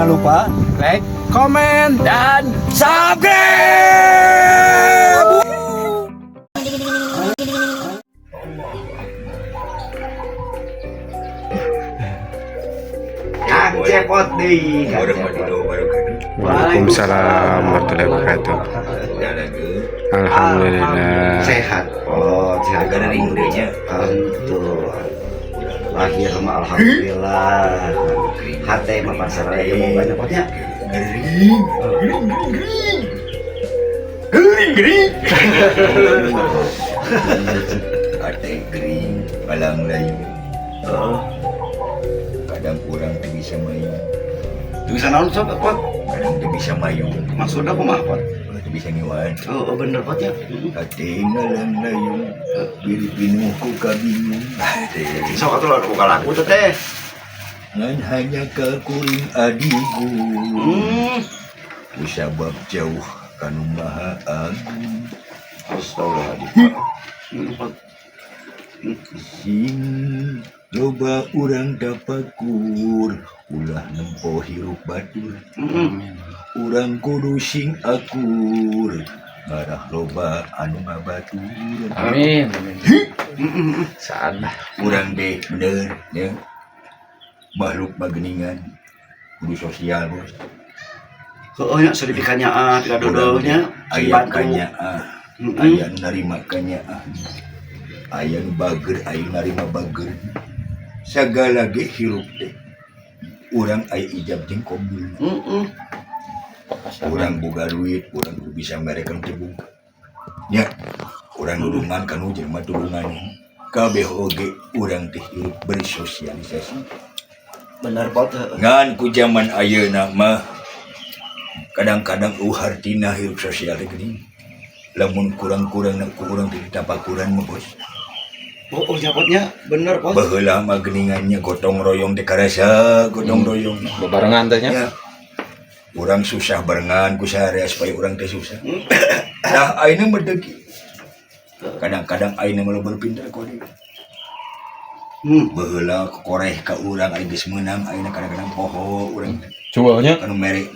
Jangan lupa like, komen, dan subscribe. Kang Cepot deui, Kang Cepot. Waalaikumsalam warahmatullahi wabarakatuh. Alhamdulillah. Sehat, oh, sehat. Tentu. Lahir mah alhamdulillah. Hate mah pasar aja mau banyak potnya. Gering, gering, gering, gering, gering. Hate gering, palang layu. Kadang kurang teu bisa mayu. Teu bisa naon sok, Pot? Kadang teu bisa mayu. Maksudna kumaha, Pot? Teu bisa ngiwan. Oh, bener, Pot ya. Hate ngalang layu, biri pinuh ku kabingung. Hate. Sok atuh lagu buka lagu teh teh. Ngan hanya ka kuring adigu. Kusabab jauh kanu maha agung. Astagfirullahaladzim. Pot. Sing loba urang tapakur, ulah nempo hirup batur. Urang kudu sing akur, ngarah loba anu ngabatur. Amin. Amin. Saat lah. Urang deh bener ya, makhluk mageningan kudu sosial, bos. Oh, nya sertifikatnya ah, tidak dodolnya, sing Aya bantu. Kanyaah, aya nu narima kanyaah, aya nu bager, aya nu narima bager. Sagala ge hirup teh urang aya ijab jeung qabul. Urang boga duit, urang kudu bisa merekan teu boga nya. Urang nulungan kanu jelema tulungan. Kabeh oge urang teh hirup bersosialisasi. Bener, Pot. Ngan ku zaman ayeuna mah kadang-kadang hartina hirup sosial teh geuning. Lamun kurang-kurang na ku urang teh ditapakuran mah, bos. Oh, nya Potnya, bener, Pot. Baheula mah geuningannya gotong royong teh karasa gotong royong. Bebarengan teh nya. Ya. Urang susah barengan ku sarea supaya urang teh susah. Nah, ayeuna mah teu kieu. Kadang-kadang ayeuna mah loba pintar kode. Baheula kokoreh ka urang, aya geus meunang, ayeuna kadang-kadang poho urang teh. Jualnya. Kanu mere.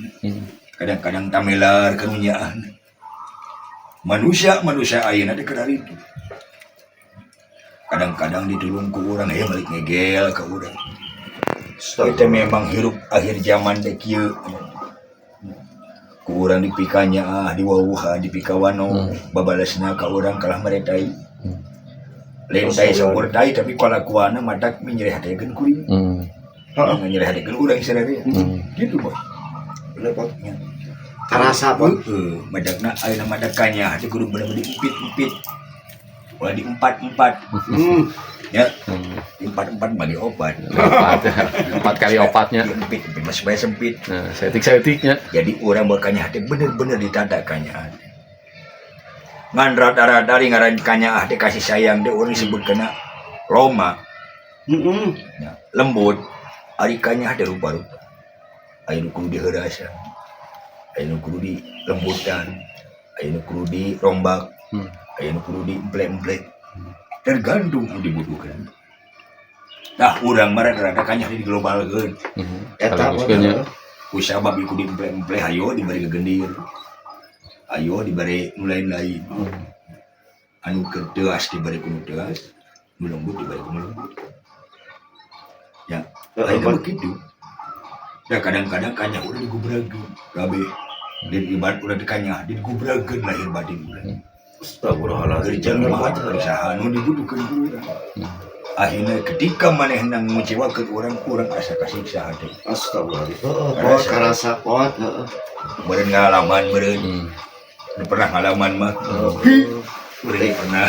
Kadang-kadang tamelar kanu nyaah. Manusia manusia ayeuna teh keur itu. Kadang-kadang ditulung ku urang aya balik ngegel ka urang. Kita memang hirup akhir zaman teh kieu. Ku urang dipikanya ah, diwawuhan, dipikawano, babalasna ka urang kalah mere tai. Lain tai sampur tai, tapi kalakuanna matak nyerihatekeun kuring. Heeh, nyerihatekeun urang sararea. Gitu, Bos. Bener, Pot. Karasa, Pot. Heeh, madakna ayeuna madak kanya teh kudu bener-bener diempit-empit. Ulah diempat-empat. Ya, diempat-empat mah diopat. Empat, ya. Empat kali opatnya. Diempit-empit mah supaya sempit. Nah, setik-setiknya. Jadi orang bakanya hati bener-bener ditata kanya hati. Ngan rata-rata di ngaran kanya hati kasih sayang deh orang disebut kena loma. Ya, lembut. Ari kanya hati rupa-rupa. Aya nu kudu diheurasa. Aya nu kudu dilembutan. Aya nu kudu dirombak. Aya nu kudu diemple-emple. Tergantung anu dibutuhkan. Nah, urang mah rata-rata kanya hati diglobalkeun. Eta, Pot. Sekaligus nya. Ku sabab ieu kudu diemple-emple, hayo diberi gegendir. Ayo diberi nu lain-lain. Anu keur teuas diberi ku nu teuas, nu lembut diberi ku nu lembut. Ya, ayeuna begitu. Ya kadang-kadang kanya udah digubrageun kabeh. Di ibarat udah dikanya, digubrageun lahir batin urang. Astagfirullahaladzim. Kerja mah usaha nu dibutuhkeun ku urang. Akhirnya ketika manehna ngecewakeun urang, urang asa kasiksa hati. Astagfirullahaladzim. Heeh, Pot, karasa, Pot. Heeh. Meureun ngalaman meureun. Nu pernah ngalaman mah. Meureun pernah.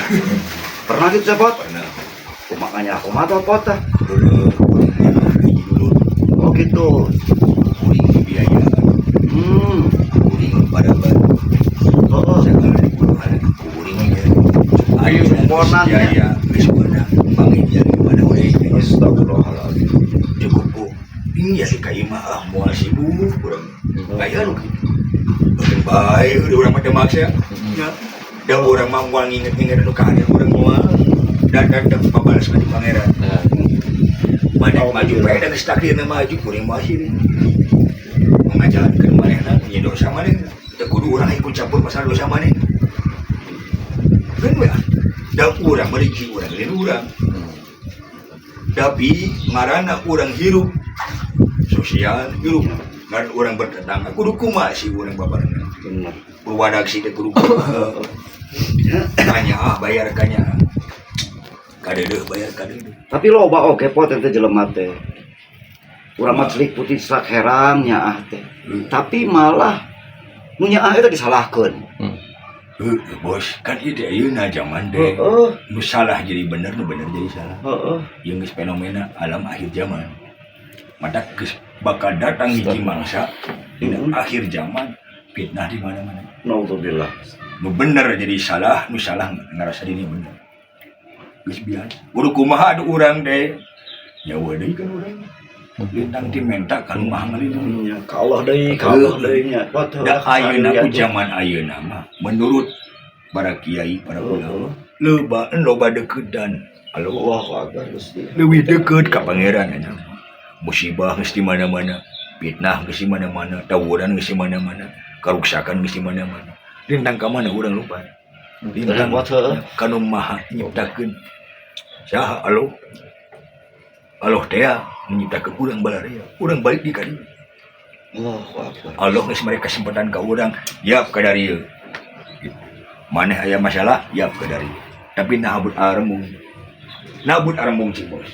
Pernah gitu, Pot? Pernah. Kumakanya aku mah tuh, Pot, ah. Dulu, hiji dulu. Oh, gitu. Kuring biaya. Kuring pada Segala dibutuhkan kuring ya. Ayo Sumponan, ya. biaya geus meunang panggil jadi pada urang. Astagfirullahaladzim. Cukup bu. Ini ya si kai mah ah moal sibuk urang. Aya nu kitu. Eureun bae udah urang mah teu maksa. Ya. Da urang mah moal nginget-nginget anu kaharian urang moal. Dan dan dan pabalas ka di pangeran. Nah, Mana maju bae da geus takdirna maju kuring mah sini. ikut campur masalah dosa maneh. Kan we da urang meriki urang lain urang. Tapi ngaranna urang hirup sosial hirup ngaran urang bertetangga kudu kumaha sih urang babarengan. Bener. Purwadaksi teh kudu kumaha. Kanyaah bayar kanyaah. Kadeudeuh bayar kadeudeuh. Tapi loba oge pot teh jelema teh. Urang mah celik putih celak herang nyaah teh. Tapi malah nu nyaah eta disalahkeun. Heuh, bos, kan ieu teh ayeuna zaman teh. Nu salah jadi bener, nu bener jadi salah. Yang geus fenomena alam akhir zaman. Mata geus bakal datang hiji mangsa dina akhir zaman fitnah di mana-mana. Naudzubillah. Nu bener jadi salah, nu salah ngerasa diri bener. Geus biasa. Kudu kumaha atuh urang teh? Nyawa deui kan urang. Lintang ti menta ka nu maha ngalindungi. Nya, ka Allah deui, ka Allah deui nya. Pot Da ayeuna ku zaman ayeuna mah menurut para kiai, para ulama, loba loba deketan. Allah. Allahu akbar Gusti. Leuwih deukeut ka pangeran eta. Musibah geus di mana-mana, fitnah geus di mana-mana, tawuran geus di mana-mana, karuksakan geus di mana-mana. Lintang ka mana urang lupa. Lintang Pot heuh. kanu maha nyiptakeun. Saha Allah? Allah teh menyiptakeun urang balarea. Urang balik di ka dieu. Allahu akbar. Allah geus mere kesempatan ka urang, yap ka dieu. Gitu. Maneh aya masalah, yap ka dieu. Tapi nah abut arembung. Nabut arembung cik bos.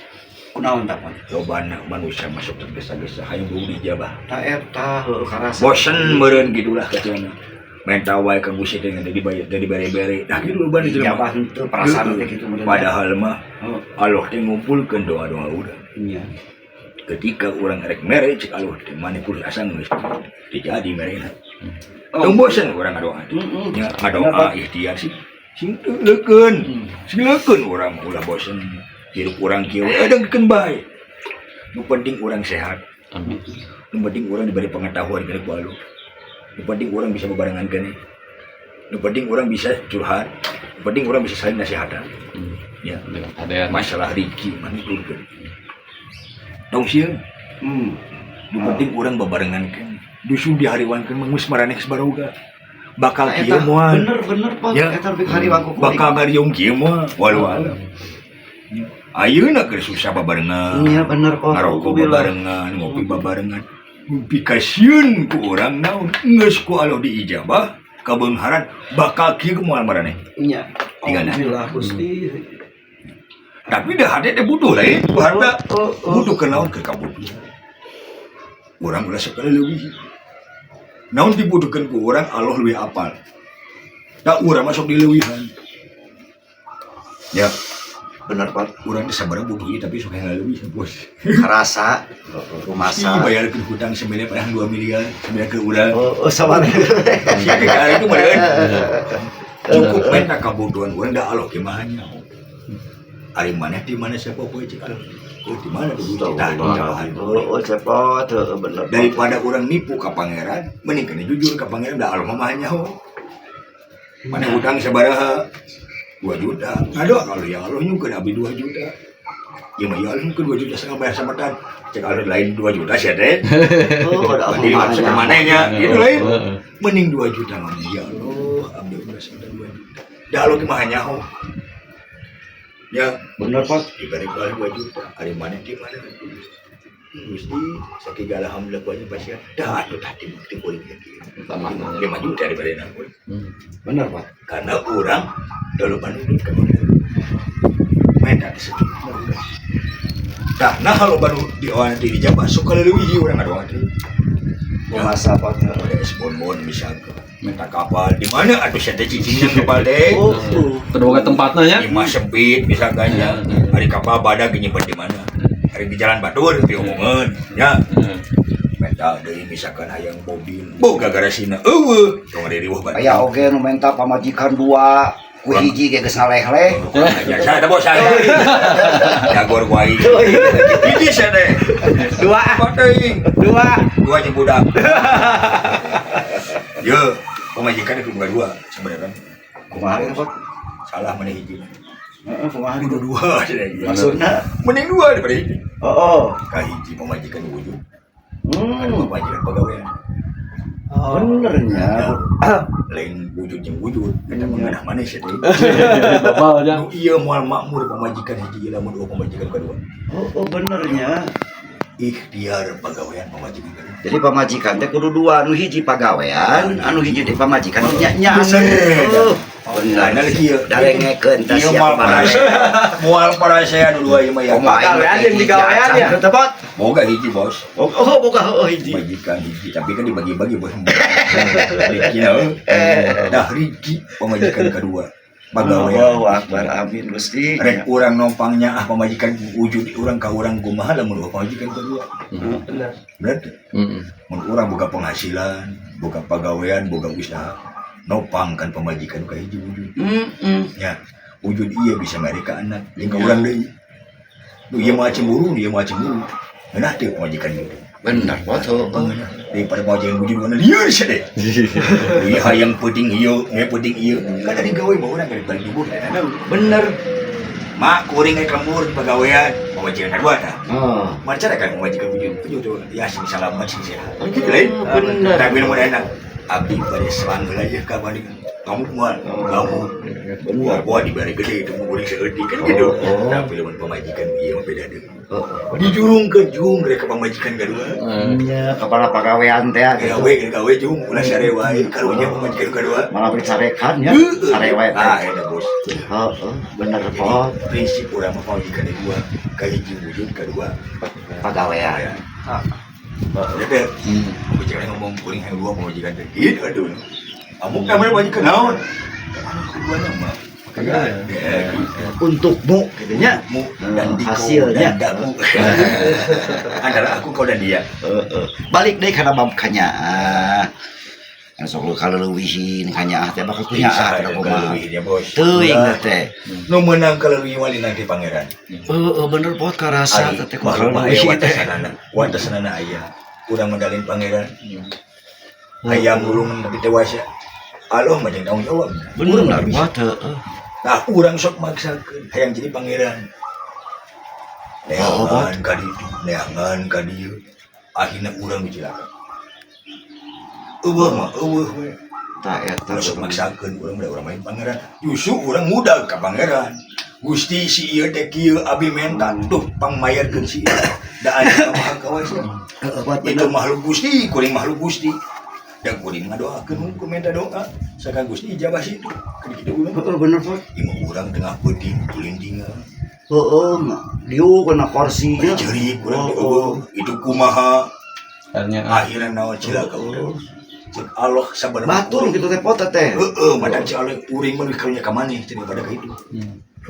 Kunaon tah Pot? Lobana manusia masuk tergesa-gesa hayang buru dijabah. Ta eta heuh karasa. Bosen meureun gitulah kacana. Menta wae ka Gusti teh ngan dibayar teh dibere-bere. Nah kitu lobana jelema. Ijabah henteu perasaan teh kitu meureun. Padahal mah Heeh. Allah teh ngumpulkeun doa-doa urang. Nya. Ketika urang rek mere cek Allah teh maneh kudu asa geus teu jadi merena. Oh. Tong bosen urang ngadoa teh. Heeh. Nya ngadoa ikhtiar sih. Sing leukeun. Sing leukeun urang mah ulah bosen. Hirup urang kieu we dengkeun bae. Nu penting urang sehat. Amin. Nu penting urang diberi pengetahuan keneh ku Allah. Nu penting urang bisa bebarengan keneh. Nu penting urang bisa curhat. Nu penting urang bisa saling nasihatan. Ya, Dengan kadean. masalah rezeki mah nuturkeun. Tong sieun, nu penting urang babarengan keneh. Dusun dihariwangkeun mah geus maraneh geus baroga. Bakal Nah, kieu eta moal. bener bener Pot. Ya. Eta lebih hariwang ku kuring. Bakal ngariung kieu moal. Walau alam. Ayeuna keur susah babarengan. Iya bener Pot. Ngarokok Alhamdulillah. babarengan, ngopi babarengan. Pikasieun ku urang naon geus ku Allah diijabah kabeungharan bakal kieu moal maraneh. Nya. Tinggal dah. Alhamdulillah Gusti. Tapi dah hade teh butuh lain ku harta. Oh. Butuh ke naon keur kabutuhan. Urang ulah sekali leuwih. Naon dibutuhkeun ku urang Allah leuwih apal. Da urang masuk di leuwihan. Ya, Bener Pot. urang teh sabaraha butuh ieu tapi sok leuwih bos. Karasa Ih, rumasa. bayarkeun hutang semiliar padahal 2 miliar, semiliar ke urang. Oh, sama. Sia ke arah itu meureun. Cukup minta kabutuhan urang da Allah ge maha nyaho. Ari maneh di mana siapa poe cek Allah. Oh, di mana tuh Gusti tah dijabahan. Oh, cepot, heuh, bener. Pot. Daripada orang nipu ka pangeran, mending kena jujur ka pangeran da Allah mah maha nyaho. Maneh hutang sabaraha? 2 juta. Aduh, kalau ya Allah nyungkeun abdi 2 juta. Ya mah ya Allah nyungkeun 2 juta setengah bayar sametan. Cek Allah lain 2 juta sia teh. Oh, ada Allah Berarti maha maksud nyaho. maneh nya, gitu lain. Heeh. Mending 2 juta ngomong ya Allah, abdi udah sampai 2 juta. Da Allah ge maha nyaho. Ya, Bener Pot. diberi ku Allah 2 juta. Ari maneh di mana? Gusti, sakieu alhamdulillah ku aja pasien. Dah atuh tah ti ti kuring kieu. Tambah. 5 juta diberi aku. Bener Pot. Karena urang terlalu nurut ka pangeran. Menta disecukupna urang. Tah, nah kalau baru di orang di dijabah suka leuwih urang ngadoa teh. Rumasa Pot. Ada es bonbon misalkan minta kapal di mana atuh sia teh cicingna kapal teh. Oh, Kedua tempatnya nya. Imah sempit misalkan ya. Hari kapal badag nyimpen di mana? Hari di jalan batur diomongeun ya. Minta deui misalkan hayang mobil. Boga garasina eueuh tong riweuh batur. Aya oge nu menta pamajikan dua, ku hiji ge geus ngaleh-leh. Ya saya teh bos saya. Jagor ku aing. Hiji sia teh. Dua, Teuing. dua. Dua jeung budak. Ye, pamajikan itu bukan dua sebenarnya. Kumaha ya, Pot? Salah mana hiji. Heeh, kumaha Kudu dua cenah ieu. Maksudna? Mending dua daripada hiji. Oh. Ka hiji pamajikan wujud. Kan pamajikan pegawaian. Oh. Benernya. Lain wujud jeung wujud, eta mah ngeunah manis teh. Bapak aja. Nu ieu moal makmur pamajikan hiji lamun dua pamajikan kadua. Oh, benernya. Ikhtiar pagawean pamajikan kadua. Jadi pamajikan teh kudu dua, anu hiji pagawean, anu hiji teh pamajikan nya nya. Bener. Oh, bener. Nah, lagi ieu. Darengekeun teh Ieu siap moal parasea. Moal parasea nu dua ieu mah ya. Pagawean jeung digawean ya. Tepat. Boga hiji, Bos. Oh, boga heueuh hiji. Pamajikan hiji, tapi kan dibagi-bagi, Bos. Rezeki dah rezeki pamajikan kedua. Pagawean. Allahu akbar, amin Gusti. Rek urang nompangnya ah pamajikan wujud urang ka urang kumaha lamun dua pamajikan kedua. Bener. Bener teu? Heeh. Mun urang boga penghasilan, boga pagawean, boga usaha, nopang kan pamajikan ka hiji wujud. Ya, wujud iya bisa mere ka anak, jeung ka urang deui. Nu ieu mah cemburu, ieu mah cemburu. Ngeunah teu pamajikan gitu. Bener foto. Ngeunah. Daripada pamajikan wujud mana lieur sia deh. Ieu hayang peuting ieu, nge peuting ieu. Kan dari gawe mah urang dari balik dubur. Bener. Mak kuring rek lembur di pagawean, pamajikan kadua tah. Oh. Macara kan pamajikan wujud, wujud tuh ya sing salamat sing sehat. Gitu lain. Bener. Tapi mun enak abdi pada selang heula ieu ka balik kamu moal kamu Bener. wah diberi gede itu mau goreng seeutik kan gitu. Oh. Tapi lamun pamajikan ieu mah beda deui. Oh, Dijurungkeun jung rek ka pamajikan kadua. Nya kepala pagawean teh gitu. Gawe gawe jung ulah sare wae karunya pamajikan kadua. Malah dicarekan ya. Sare wae teh. Ah eta bos. Heeh, bener Jadi pot prinsip urang mah pamajikan dua kahiji wujud kadua pagawean. Jadi pamajikan ngomong kuring hayang dua pamajikan teh. Gitu aduh. Kamu kamar pamajikan naon? Anu keduanya mah. Pagawean. Ya, gitu. Untukmu gitu nya. Mu dan dikau Hasilnya. dan damu. Antara aku kau dan dia. Heeh. Balik deui kana bab kanyaah. Kan sok lu kaleuwihin kanyaah teh bakal kunyaah kana kumaha. Kaleuwihnya bos. Teuing teh. Nu meunang kaleuwih wali nanti pangeran. Heeh, bener pot karasa Ari, teh ku makhluk mah aya kaleuwih teh. watasanana. Watasanana aya. Urang medalin pangeran. Hayang gulungan tapi dewasa. Allah mah jeung tanggung jawab. Urang Bener mah bisa. pot heeh. Nah, urang sok maksakeun hayang jadi pangeran. Neangan ka ditu, neangan ka dieu. Akhirna urang dicilaka. Eueuh mah eueuh we. Tah eta Urang sok maksakeun urang mah urang main pangeran. Justru urang muda ka pangeran. Gusti si ieu teh kieu abi menta tuh pangmayarkeun si ieu. Da aya maha kawasa. Heeh, pot Itu bener. makhluk Gusti, kuring makhluk Gusti. Da kuring ngadoakeun hungkul menta doa. Saka Gusti ijabah situ. Kan kitu urang. Heeh, bener pot. Imah urang tengah peuting kulindingan. Heeh, diu kana kursi nya. Cerik urang teh Oh, eueuh. Itu kumaha Akhirnya akhirna naon cilaka urang. Cek Allah sabar Batur gitu teh pot teh. Heeh, madan cek Allah kuring mah karunya ka maneh cenah pada ka itu.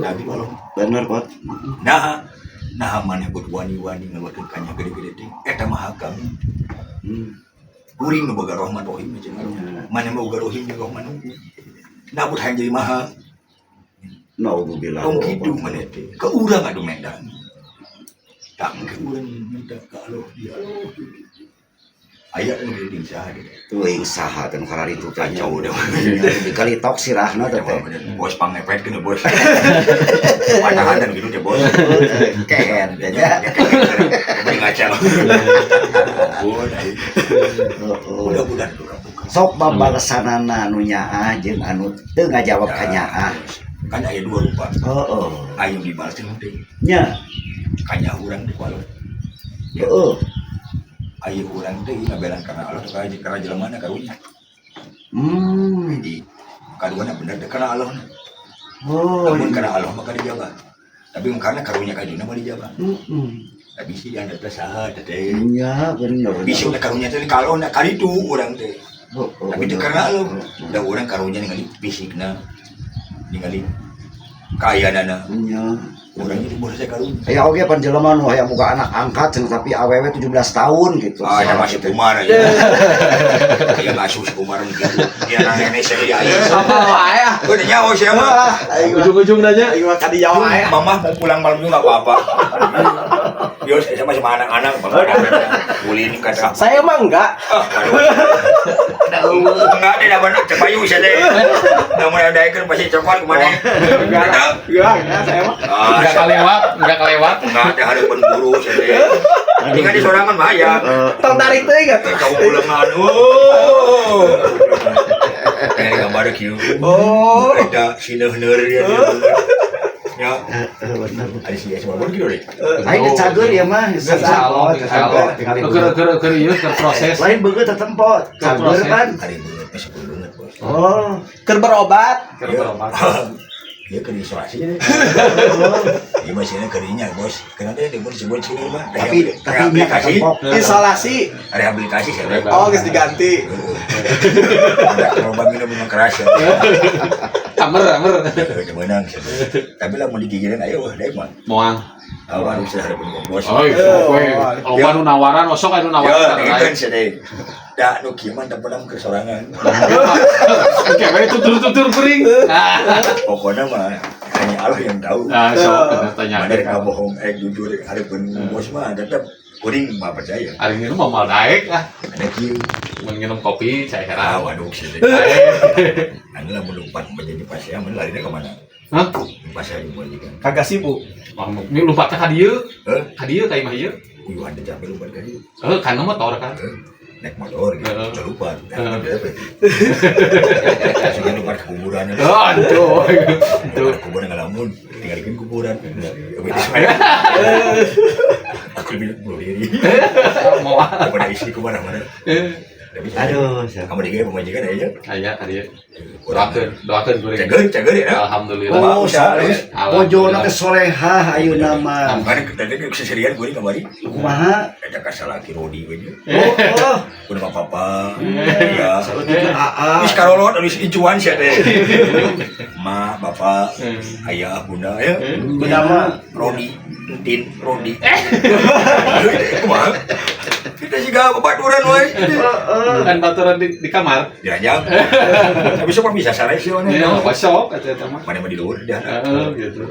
Nabi Allah. Bener pot. Nah, nah maneh buat wani-wani ngaluarkeun kanya gede-gede teh. Eta mah hak kami. Kuring nu boga rahman rohim cenah Allah. Maneh mah boga rohim jeung rahman unggul. Nah, buat hayang jadi maha. Naudzubillah. Tong kitu maneh teh. Ke urang atuh menta. Tak ke urang minta ka Allah ya Allah. Aya nu gede saha teh. Teuing saha teh nu kararitu teh. Kacau deh. Dikali tok sirahna teh teh. Bos pangepetkeun bos. Patahan gitu teh bos. Kehen teh nya. Beri ngaca. Mudah-mudahan buka-buka. Sok babalesanana anu nyaah jeung anu teu ngajawab ka nyaah. Kan aya dua rupa. Heeh. Ayo dibalas jeung teh. Nya. Kanya urang teh ku Allah. Heeh. Ayo urang teh ngabelan karena Allah teh karena jelema na karunya. Jadi kaduana bener teh karena Allah. Oh. Namun karena Allah maka dijabah. Tapi karena karunya kajuna mah dijabah. Heeh. Tapi sih yang teh saha teh. Nya bener. Bisa udah karunya teh kalau na kali itu urang teh. Heeh, Tapi itu bener. karena Allah. Da urang karunya ningali fisikna, ningali kayanana. Nya. Urang itu boleh saya karunya. Aya oge pan jelema nu hayang boga anak angkat cenah tapi awewe 17 tahun gitu. Ah, ada masih Umar aja. Ya ngasuh si Umar gitu. Ya nang Indonesia ya. Apa wae ah. Udah nyawa siapa? ujung-ujung nanya Aing mah kadi Jawa wae. Mama mau pulang malam juga nggak apa-apa. Bios sama sama anak-anak ulin kata. Saya mah enggak. Enggak ada dapat cepayu saya deh. Namun ada ikan pasti coklat kemana? Enggak. Enggak, saya mah. Enggak kelewat, enggak kelewat. Enggak ada harapan guru saya deh. Tinggal di sorangan bahaya. Tong tarik teuing atuh. Kamu pulangan. Oh. Kayak gambar kieu. Oh. Ada sineuh-leur ya. Ya. Bener. Ada sih semua pun gitu deh. Aing geus cager ya mah. Insyaallah, insyaallah. Keur ieu keur proses. Lain beungeut tetempo. Cager kan. Hari banget, masih banget, Bos. Oh. Keur berobat. Keur berobat. Dia ke isolasi deh. Dia masih kerinya, Bos. Karena dia disebut sini mah. Tapi nya rehabilitasi, ketempok. Isolasi. Rehabilitasi saya. Oh, geus diganti. Kalau minum minum keras ya. Amer, amer. Menang. Tapi lah mau digigirin ayo wah deh mah. Moal. Awal harus ada pun bos. Oh, oke. Loba nu nawaran, osok anu nawaran. Ya, kan sih Da nu kieu mah teu ke sorangan. Oke, we tutur-tutur kuring. Pokoknya mah hanya Allah yang tahu. Nah, sok bener tanya. Mana rek bohong jujur hareupeun bos mah tetep kuring mah percaya. Ari nginum mah moal daek lah. Ada kieu. Mun nginum kopi saya Ah, heran. waduh sih. Anu lah melompat menjadi pasien, mun larinya kemana? Hah? Pasien juga. Kagak sibuk. Ini lompatnya ka dieu. Heh? Ka dieu ka imah ieu. Uyuh ada capek lompat ka dieu. Heuh, kan motor kan. Naik motor gitu, Heeh. lupa. Heeh. Langsung lompat ke kuburan. Oh, aduh. Tuh. Lompat ke kuburan ngalamun, tinggalkan kuburan. Aku lebih bunuh diri. Moal. Daripada istri kemana-mana. Aduh, siapa? Kamu dikira pemajikan aja. Aya ka dieu. Doakeun, doakeun kuring. Cager, cager ya. Alhamdulillah. Oh, Alhamdulillah. Bojona teh solehah ayeuna mah. Kan tadi keseserian kuring kamari. Kumaha? Ada kasalaki Rodi we. Oh, oh. Kudu sama papa. Iya. Saeutik AA. Wis karolot wis incuan sia teh. Ma, bapak, ayah, bunda ya. Bunda mah Rodi, Entin, Rodi. Kumaha? Kita juga baturan we. Kan baturan di kamar. Diranjang. Tapi sok bisa sarai sih mana. Ya, besok kata eta mah. Mana mah di luhur dah. Heeh, gitu.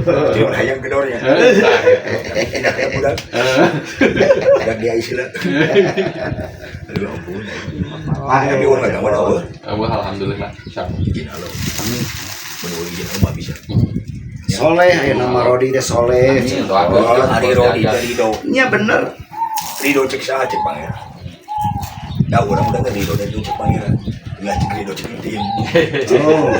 Jadi hayang gedornya. Heeh, tah, gitu. Tidak kayak budak. Heeh. Budak dia istilah. Aduh ampun. Tapi orang nggak tahu apa. Wah, alhamdulillah. Insyaallah. Izin Allah. Amin. Menurut izin Allah mah bisa. Soleh ayeuna mah Rodi teh soleh. Amin, doakeun. Ari Rodi teh Ridho. Nya bener. Ridho cek saha cek pangeran. Dah orang udah ke Ridho dan itu cek pangeran. Ulah cek Ridho cek intin. Oh.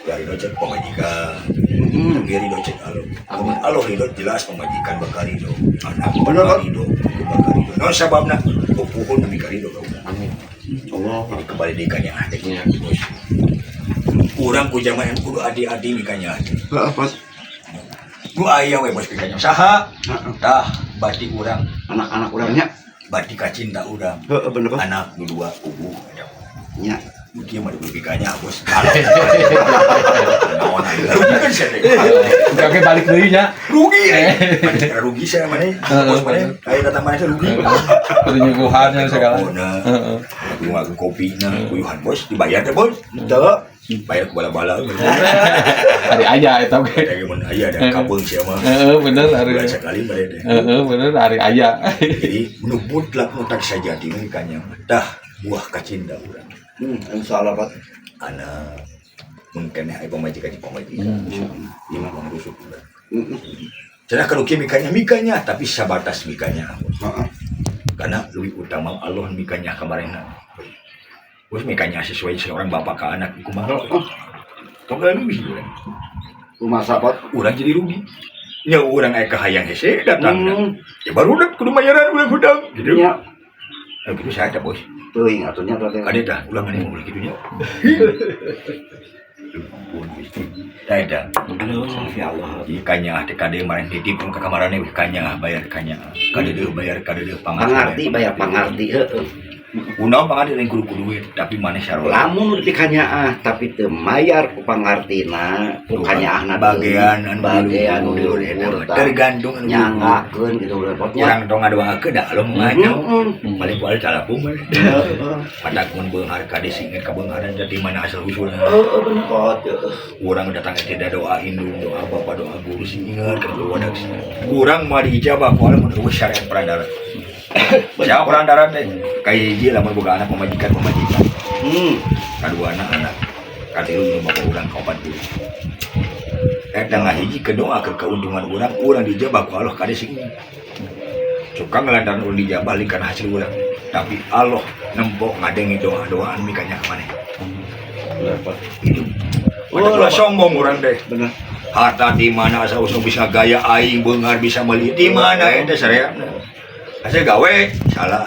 Ulah Ridho cek pemajikan. Tapi Ridho cek Allah. Amun Allah Ridho jelas pemajikan bakal Ridho. Anak Bener, bakal Pak. Ridho. Bakal Ridho. Non sababna pupuhun demi ka Ridho ka urang. Amin. Allah. Jadi kembali deui ka nyaah teh. Iya. Bos. Urang ku zaman kudu adi-adi mikanya. Heeh, Bos. Nu aya we bos mikanya. Saha? Tah, bati urang, Anak-anak urangnya. bati kacinta urang. Heeh, bener, Bos. Anak nu dua ubuh. Nya. Nu kieu mah mikanya bos. Naon aya. Rugi kan sia teh. Oke, balik deui nya. Rugi. Mana rugi sia maneh. Bos maneh aya datang maneh teh rugi. Kudu nyuguhan nya segala. Heeh. Kudu ngaku kopi na, kuyuhan bos dibayar teh bos. Henteu. Bayar ku bala-bala. Ari aya eta oge. Dari mun aya ada kapeung sia mah. Heeh, bener ari. Bulan sekali bayar teh. Heeh, bener ari aya. Jadi nu mutlak nu tak sajati mah kanya tah buah kacinta urang. Insyaallah, Pak. Anak mun keneh aya pamajikan jeung pamajikan. Ieu mah pangrusuk urang. Cenah kalau kieu mikanya mikanya tapi sabatas mikanya. Heeh. Karena lebih utama Allah mikanya kamarena. Bos mikanya sesuai seorang bapak ke anak kumaha. Tong leuwih urang. Rumah Pak. Urang jadi rugi. Nya urang aya kahayang hese datang. Ya baru udah kudu mayaran urang hudang gitu. Nya. Nah, gitu saya ada bos. Teuing atuh nya teh. Kade dah ulah maneh ulah kitu nya. Ampun Gusti. Dah dah. Aduh, ya Allah. Jadi kanya teh kade maneh nitip ka kamarane we kanya bayar kanya. Kade deuh bayar kade deuh pangarti. Pangarti bayar pangarti heeh. Kunaon pangade lain kudu ku duit, tapi maneh sarua. Lamun nu dipikanyaah tapi teu mayar ku pangartina, ku kanyaahna Bagian anu bagian nu di luhur, di eta luhur mah. tah. Tergantung anu di luhur. Nyanggakeun gitu repotnya. Urang tong ngadoakeun da alum mah. Heeh. Paling ku calapung mah. Padak mun beunghar ka disinget ka beungharan di mana asal usulna. Heeh, bener pot. Urang datang tidak doa indung, doa bapak, doa guru sih ingat ka wadak. Urang mah diijabah ku Allah mun eueuh syariat perantara. Siapa perantara teh? Kahiji lamun boga anak pamajikan pamajikan. Kadua anak anak. Katilu nu bapak urang kaopat guru. Eta ngahiji ke doa ke keuntungan urang, urang dijabah ku Allah kade sing. Suka ngelantaran urang dijabah lain karena hasil urang. Tapi Allah nembok ngadenge doa-doaan mikanya ka maneh. Hidup. Oh, Ulah sombong urang deh. Bener. Harta di mana asal usul bisa gaya aing beunghar bisa meuli di mana eta syariatna. Asa gawe salah.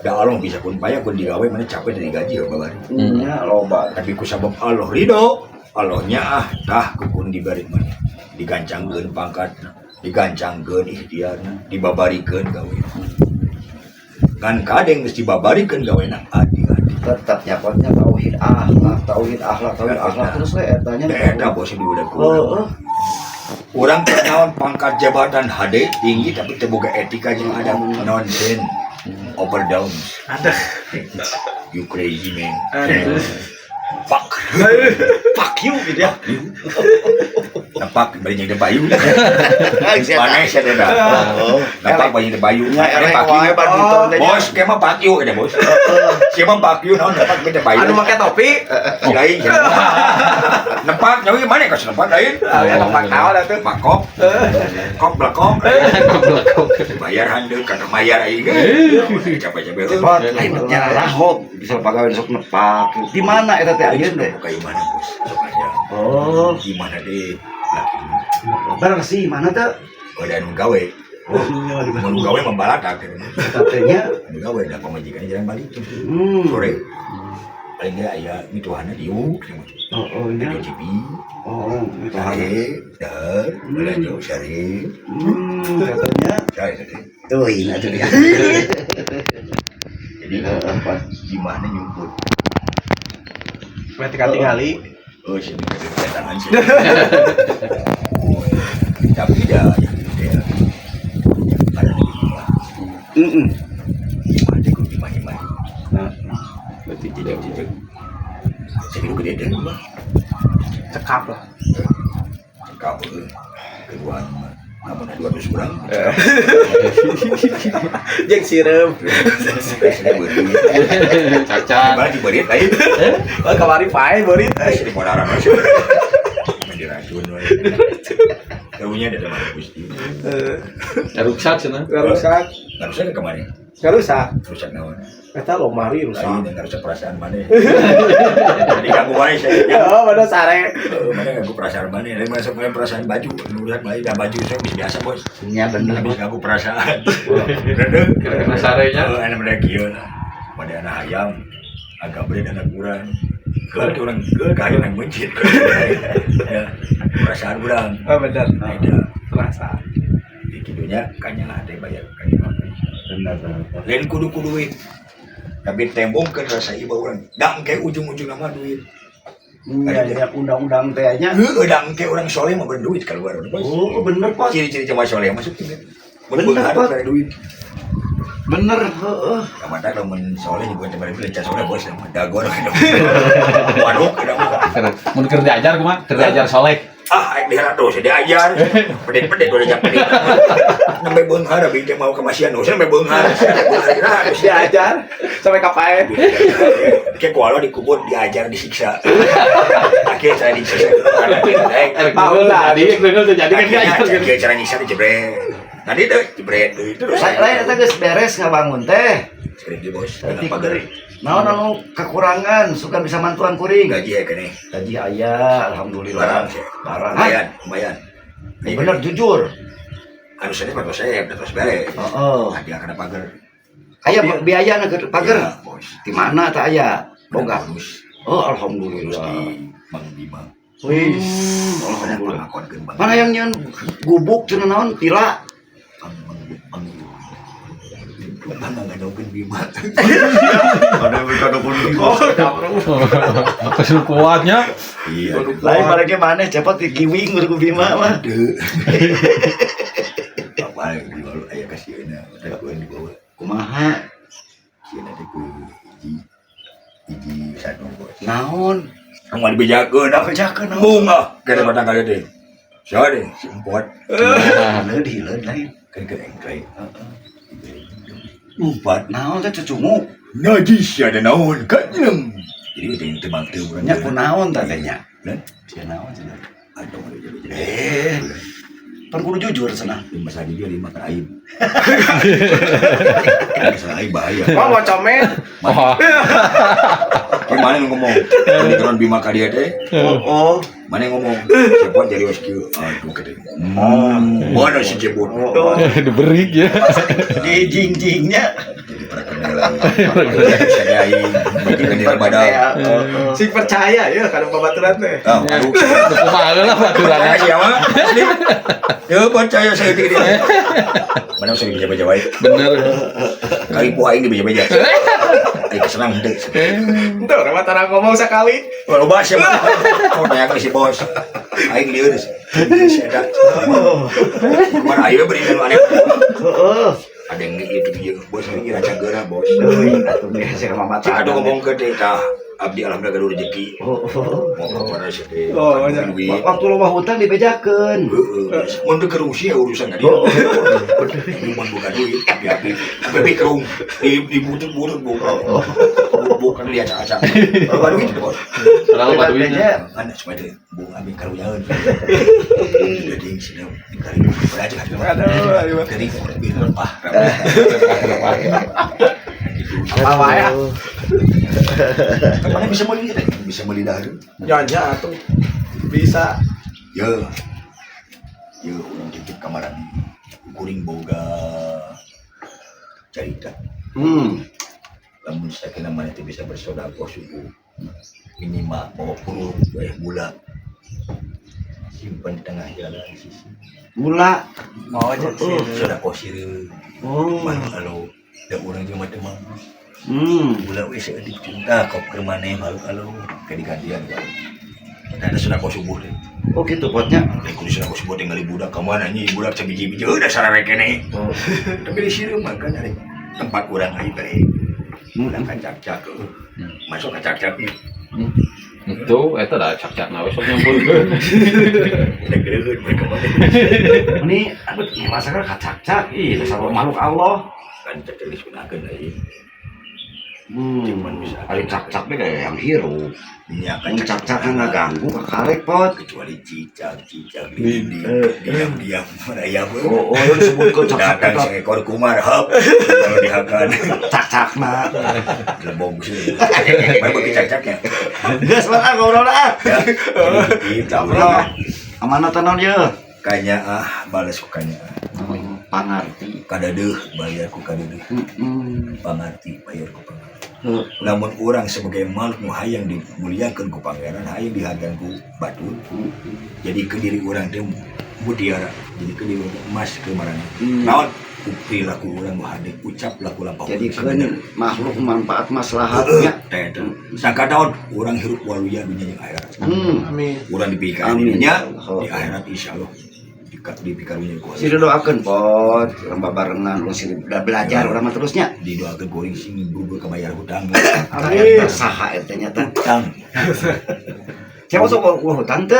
Da Allah bisa kun payah kun digawe mana capek dari gaji ya babari. Nya loba. Tapi ku sabab Allah ridho, Allahnya ah tah kukun diberi mana. Digancangkeun pangkatna, digancangkeun ikhtiarna, dibabarikeun gawe. Ngan kadeng geus dibabarikeun gawena adi-adi. Tetap nyapotnya tauhid akhlak, tauhid akhlak, tauhid akhlak terus we eta nya. Da eta bos di budak Heeh. Urang teh naon pangkat jabatan HD tinggi tapi teu boga etika jeung adab nonsen. Overdose. Ada. You crazy man. Aduh. Fuck. Fuck you gitu ya. Nepak bari jeung bayu. Maneh sia teh dah. Nepak bari jeung bayu. Nya Maneh eleh fuck you. wae badminton teh. Bos, ke mah fuck you eta bos. Sia mah fuck you naon nepak beda bayu. Anu make topi. Si lain. Nepak nyawa mana kos nepak lain. Ah, ya nepak naon atuh. Makop. Kop belakok. Bayar handeu kana mayar aing. Capek-capek. Pot lain nya lahok bisa pagawe sok nepak. Di mana eta teh ayeuna teh? Buka mana bos? Sok aja. Oh, Di mana deh? Laki. bersih mana teh? Udah nu gawe. Mun gawe membalatak gitu. Eta teh nya. Nu gawe da pamajikannya jarang balik. Sore. Paling enggak aya mituhana diuk. Oh, oh nya. Di TV. Oh, mituhana. Sare, dar, belanja sare. Katanya. Sare tadi. Tuh, ini atuh ya. Jadi gimana nyumput? Berarti katingali. Oh, sini kedatangan sih. Tapi dah, ya, ya. Ada lagi lah. Heeh. Ada ku di mana-mana. Nah, Berarti Jejak-jejak. Saya gede deh, mah. Cekap lah. Cekap, eh. Kedua, namun ada 200 orang. Jeung sireum. Saya beri. Cacat. Balik diberi, lain. Oh, kamari pae beurit. Saya di podaran, mas. Main diracun, we. Karunya ada teman Gusti. Rusak cenah. Enggak rusak. Nggak rusak ke kemarin. Enggak rusak. Rusak naon. Eta lomari rusak. Lain yang rusak perasaan mana. Jadi ganggu wae saya. Ya, oh, pada sare. Mana ganggu perasaan mana? Lain masuk main perasaan baju, rusak baju, dah baju saya bisa biasa bos. nya bener. Habis ganggu perasaan. Bener. Kena sarenya. Oh, anak mereka kieu lah. Pada anak ayam, agak beda anak kurang. Ke orang ke kaya yang mencit. Ya, perasaan kurang. Oh, bener. Nah, itu. Perasaan. Di kidunya kanya lah teh bayar kanya lah. Bener bener. Lain kudu kudu duit. Tapi tembongkeun rasa iba urang. Da engke ujung-ujung nama duit. Nya nya undang-undang teh nya. Heueuh da engke urang soleh mah berduit keluar bos. Oh, bener pot. Ciri-ciri jemaah soleh masuk tinggal. Bener, Bener, Pak. dari duit. Bener, heeh. Kamata lamun soleh juga teman itu lenca soleh bos sama dagor Waduh, kenapa? Mun keur diajar kumaha? Keur diajar soleh. Ah, aing diharat terus diajar. Pedit-pedit udah jam pedit. Nembe beunghar abi teh mau ke Masian, usah nembe beunghar. Beunghar geus Diajar sampai kapae. Kayak kualo dikubur diajar disiksa. Akhirnya saya disiksa. Tahu lah. Jadi deungkeun jadi kan diajar. Akhirnya cara nyiksa dijebret. Tadi tuh jebret itu terus. Lain eta geus beres ngabangun teh. Sekali di bos, dengan pagar. Naon anu kekurangan suka bisa mantuan kuring. Gaji ya kene. Gaji aya alhamdulillah. Barang sih. Barang. Lumayan, lumayan. Bener jujur. Anu saya mah saya udah terus beres. Heeh. Nah, dia kena pagar. Aya biaya na ke pagar. Ya, bos. Di mana tah aya? Boga. Bonus. Oh, Terus alhamdulillah. di Bang Bima. Wih, Ada alhamdulillah. pangakon ke Bang. Mana yang nyeun gubuk cenah naon pila? Bang Bang Bang. Bangga ngadokeun Bima. Ada yang pun Bima. Kesul kuatnya. Iya. Lain barangnya maneh cepot di kiwing ku Bima mah. Aduh. Apa yang dibawa aya kasieuna, ada ku dibawa. Kumaha? Sieuna teh ku hiji hiji satu bos. Naon? Kamu dibejakeun ah. Bejakeun naon? Bunga kada batang kali teh. Siapa deh? Si empot. Leud hileud lain. Kan ke engklek. Empat. Naon teh cucunguk? Najis ada naon kanyem. Jadi itu yang tebang teu urang. Nya kunaon tah teh nya? Dan Sia naon cenah? aduh jadi. Eh, pan kudu jujur cenah. Lima sadi dia lima kan aib. Masalah aib bahaya. Oh, mau comel. Wah, Gimana yang ngomong? Pernikahan Bima ka dia teh. Oh, oh. Mana yang ngomong? Cepot jadi os kieu. Aduh kata. Mana si Cepot? Oh, oh. diberi ya. Di jingjingnya. Jadi perkenalan. Saya aing bagi dia badak. Sing percaya ya kalau babaturan teh. Ah, aduh. Kumaha lah baturanna. Siapa? Asli. Ya percaya saya itu dia. Mana usah dibeja-beja wae. Bener. Kali poe aing dibeja-beja. Aing kesenang henteu. Entuh, orang mah ngomong sekali. Loba sih mah. Kau tanya ke si bos. Aing lieur. Si eta. Kemana aing beri nu aneh. Heeh. Ada yang itu dia. Bos aing raca geura bos. Euy, atuh geus ka mama Cik aduh ngomong ke teh tah. Abdi alhamdulillah gaduh rezeki. Oh, oh. Mau kepada si teh. Oh, iya. Duit. Waktu loba hutang dibejakeun. Heeh. Mun teu kerung sia urusan tadi. Mun buka duit, tapi tapi kerung di butut-butut buka. Bukan diacak-acak. Loba duit bos. Terlalu baduinya. Kan cuma itu bung ambil karunyaeun. Jadi sini kali belajar. Aduh, aduh. Jadi lebih rempah. Apa wae ah. Mana bisa beli bisa beli dahar. Nyonya atuh. Bisa. Ya. Ya urang titip kamaran. Kuring boga carita. Lamun sakena mana teh bisa bersedekah subuh minimal bawa purun bayar gula simpan di tengah jalan sisi Gula. Oh, jadi sedekah sireum Oh. mana kalau da urang jeung mah teu mampu gula we saeutik cinta kop keur maneh malu kalau digantian wae. Ada sedekah subuh teh. Oh gitu potnya. Lain kudu sedekah subuh teh ngali budak ka mana nyi budak sabiji-biji heuh dasar rek keneh. Tapi di sireum mah kan ari tempat urang ai teh. Urang kacak-cak heuh. Masuk kacak-cak nih. Itu eta da cak-cakna we sok nyampurkeun. Udah gereuheun mereka mah. Ini aduh masakan kacak-cak. Ih, dasar makhluk Allah. Kan cak-cak disunahkeun euy. Cuman bisa. Paling cak-cak teh kayak yang hirup. Nya Kan cak-cak kan ngaganggu kakarek pot. Kecuali cicak, cicak di diam-diam merayap. Oh, oh, yang disebutkeun cak-cak Datang eta seekor kumar, hop. Kalau dihakan, cak-cak mah. lebong sih. Main bagi cak-caknya. Geus mah ah ngobrol ah. Ya, jadi gitu. Amanah naon ye? Kanya ah, balas ku kanya. Pangarti. Kadadeuh bayar ku kadadeuh. Heeh. Pangarti bayar ku pangarti. Lamun orang sebagai makhluk nu hayang dimuliakeun ku pangeran, hayang dihargaan ku batur. Jadi ke diri orang teh mutiara, jadi ke diri urang emas ke marana. Naon? Ku perilaku urang nu hade, ucap laku lampau. Jadi keun makhluk manfaat maslahatnya. Teh teh. Sangka naon? Urang hirup waluya dunya jeung akhirat. Amin. Urang dipikir Amin. di dunya, di akhirat insyaallah dipikarunya ku Sih doakeun pot, urang babarengan, urang sih belajar urang mah terusnya. Didoakeun kuring sing buru-buru kabayar hutang. Amin. Saha eta nya teh? Hutang. Siapa sok ulah hutang teu?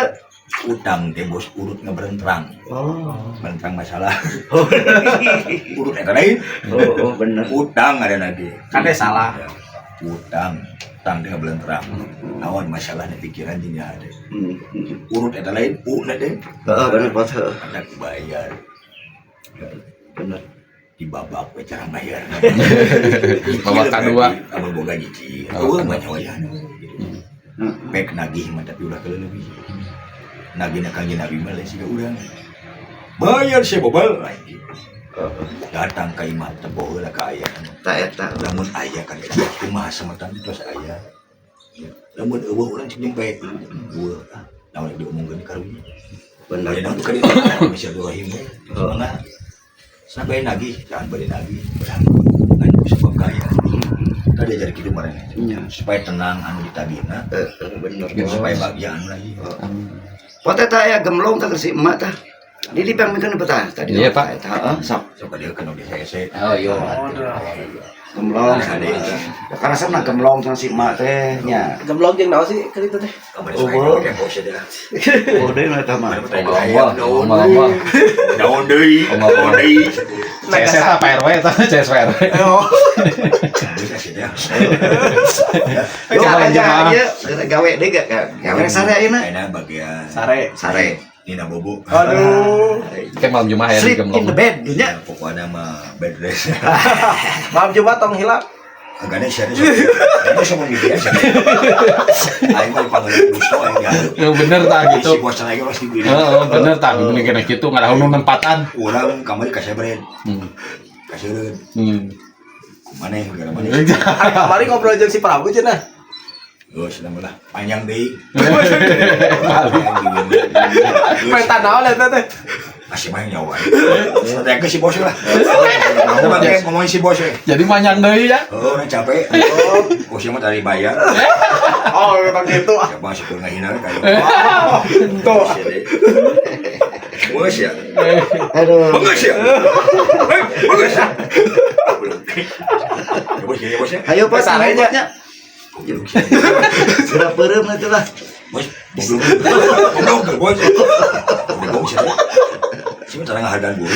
Utang teh bos urut ngaberentrang. Oh. Berentrang masalah. Urut eta lain. Oh, oh bener. Utang ada lagi. Kan salah. Ya, utang, utang teh ngabelentrang. Naon masalahnya pikiran jeung ada. Urut eta lain, u na teh. Heeh, bener pot. Heeh. Ada bayar. Bener. Di babak we cara bayar. Babak kadua. Amun boga nyicil. Babak Eueuh kadua. mah nyawayan. Pek nagih mah tapi ulah keleuh lebih. Nagih na kanjeng Nabi mah lain siga urang. Bayar si bobal lagi. Datang ka imah tebo heula ka aya. Ta eta. Lamun aya kan kumaha semetan tos aya. Lamun eueuh urang cek nyempe. Eueuh ah naon diomongkeun karunya. Bener. Bener naon ka dieu silaturahim we. Mangga. Sampai nagih, jangan bade nagih. kaya. Tadi ajar kitu marana. Nya. Supaya tenang anu ditagihna, Bener. supaya bahagia anu lagi. Pot eta aya gemlong tah si emak tah. Di pang mikeun tah tadi. Iya, Pak. Eta heeh, sok. Sok dia kan udah saya Oh iya. Gemlong sama. Ya karena sana gemlong sama si emak teh nya. Gemblong jeung naon sih keur itu teh? Kamari Oh, saya bo. tempo sia. Oh, deui mah eta mah. Omong omong. Daun deui, daun deui. CS eta Pak RW eta CS Pak RW. Oh. Bisa sih ya. Yo Jalan aja jemaah. ieu gawe deui ga gawe sare ayeuna. Ayeuna bagian Sare. Sare. Nina Bobo. Aduh. Kayak malam Jumat ya di Sleep in gemlong. the bed nya. Ya, pokoknya mah bed rest. Malam Jumat tong hilap. Agaknya sih ada ada sama biasa. Aing mah dipanggil Gusto aing diaduk. Ya, bener tah gitu. Si bos lagi pasti dibeli. Heeh, bener tah bener kena gitu ngarahun nu nempatan. Urang kamari kasebret. Kaseureun. Kumaneh gara maneh. Hari kamari ngobrol jeung si Prabu cenah. Oh, sedang lah. Panjang deui. Peta naon eta teh? Masih main nyawa. Saya ke si bos lah. Ngomong ngomongin si bos we. Jadi manyang deui ya. Oh, orang capek. Oh, siapa tadi bayar. Oh, memang gitu. Siapa masuk ke ngahina kayak. Tuh. Bos ya. Aduh. Bagus ya. Hei, bagus. Ya bos ya, bos ya. Ayo Pak Sare nya. nya. Sudah peureum atuh lah. Bos, goblok. Goblok, bos. Goblok sih. Sih cara ngahargaan guru.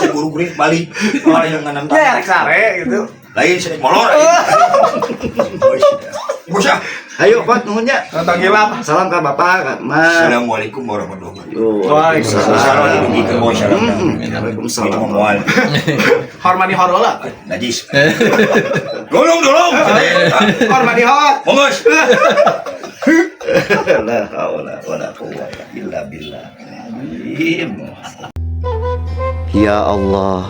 Si guru guru balik. Malah yang nganam Ya rek sare gitu. Lain sih molor. Bos. Bos ya. Ayo Pak nuhun nya. Tong hilap. Salam ka Bapak, ka Emak. Assalamualaikum warahmatullahi wabarakatuh. Waalaikumsalam. Salam didugikeun bos salam. Waalaikumsalam. Itu mah moal. Hormani hor lah. Najis. Tolong, tolong. Hormani hor. Mongos. La haula wala quwwata illa billah. Ya Allah,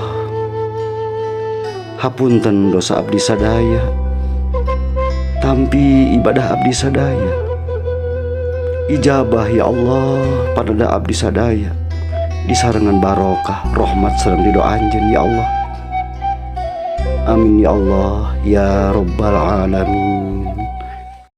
hapunten dosa abdi sadaya, tampi ibadah abdi sadaya, ijabah ya Allah pada abdi sadaya, disarengan barokah rahmat sareng ridho anjeun ya Allah. Amin ya Allah ya rabbal alamin.